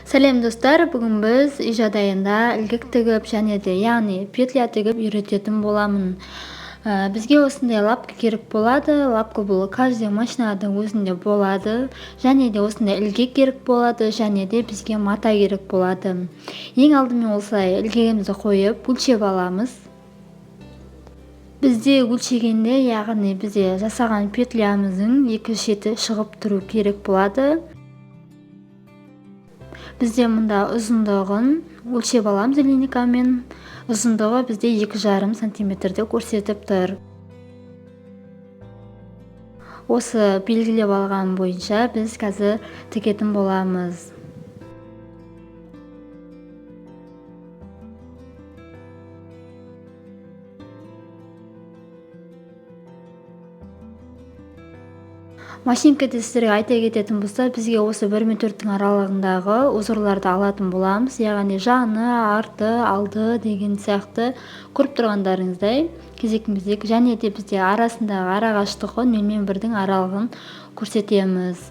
Сәлем, достар! Бүгін біз үй жағдайында ілгек тігіп және де, яғни петля тігіп үйрететін боламын. Бізге осындай лапка керек болады. Лапка бұл каждый машинаның өзінде болады. Және де осындай ілгек керек болады, және де бізге мата керек болады. Ең алдымен осылай ілгегімізді қойып, өлшеп аламыз. Бізде өлшегенде, яғни бізде жасаған петлямыздың екі шеті шығып тұру керек болады. Бізде мұнда ұзындығын өлшеп аламыз линейкамен. Ұзындығы бізде 2,5 сантиметрді көрсетіп тұр. Осы белгілеп алған бойынша біз қазір тігетін боламыз. Машинкада сіздерге айта кететін болса, бізге осы 1 мен 4-тің аралығындағы узорларды алатын боламыз, яғни жаны, арты, алды деген сияқты, көріп тұрғандарыңыздай кезек-кезек. Және де бізде арасындағы арақашықтығы 0 мен 1-дің аралығын көрсетеміз.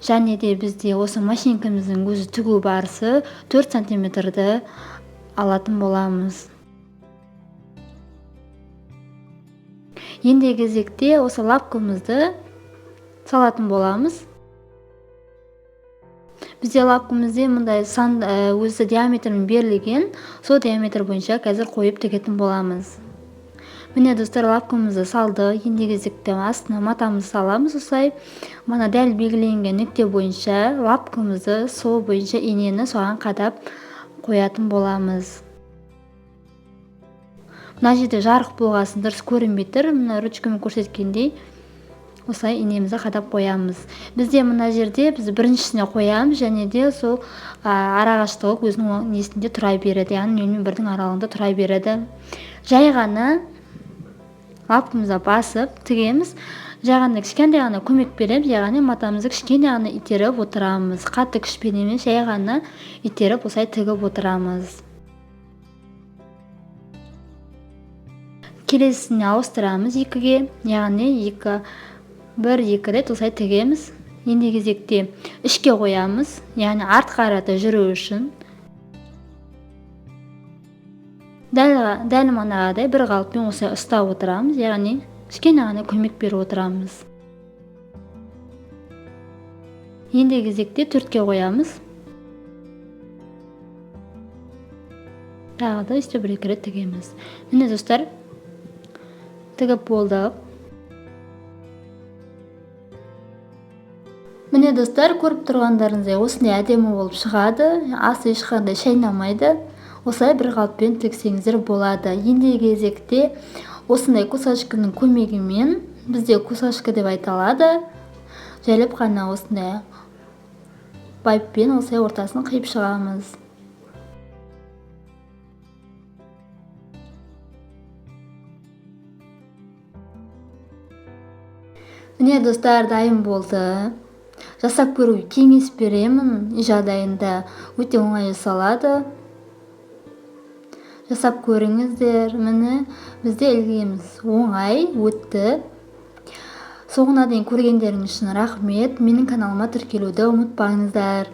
Және де бізде осы машинкамыздың өзі тігу барысы 4 сантиметрді алатын боламыз. Енді кезекте осы лапкамызды салатын боламыз. Бізде лапкамызде мындай сан, өзі диаметрмен берілген, сол диаметр бойынша қазір қойып тігетін боламыз. Міне, достар, лапкамызды салды. Енді кезекте астына матамызды саламыз осылай. Мына дәл белгіленген нүкте бойынша лапкамызды, сол бойынша инені соған қадап қоятын боламыз. Мына жерде жарық болғасын дұрыс көрінбей тұр. Мына ручкамен көрсеткендей осылай инемізді қадап қоямыз. Бізде мына жерде біз біріншісіне қоямыз, және де сол арақашықтығы өзінің несінде тұра береді, яғни 0 мен 1-дің аралығында тұра береді. Жай ғана лапкамызға басып тігеміз. Жай ғана кішкентай ғана көмек береміз, яғни матамызды кішкене ғана итеріп отырамыз. Қатты күшпен емес, жай ғана итеріп осылай тігіп отырамыз. Келесісіне ауыстырамыз екіге, яғни екі, бір, екі рет осылай тігеміз. Енді кезекте ішке қоямыз, яғни артқа қарата жүру үшін. Дәл манағыдай бір қалыппен осылай ұстап отырамыз, яғни кішкене ғана көмек беріп отырамыз. Енді кезекте төртке қоямыз. Тағы да үсті бір екі рет тігеміз. Міне, достар, тігіп болдық. Міне, достар, көріп тұрғандарыңыздай осындай әдемі болып шығады. Асы ешқандай шайнамайды. Осылай бір қалыппен тіксеңіздер болады. Енді кезекте осындай кусачканың көмегімен, бізде кусачка деп айталады, жайлап қана осындай байыппен осылай ортасын қиып шығамыз. Міне, достар, дайын болды. Жасап көруге кеңес беремін. Үй жағдайында өте оңай жасалады. Жасап көріңіздер. Міне, бізде ілгеміз оңай өтті. Соңына дейін көргендеріңіз үшін рахмет. Менің каналыма тіркелуді ұмытпаңыздар.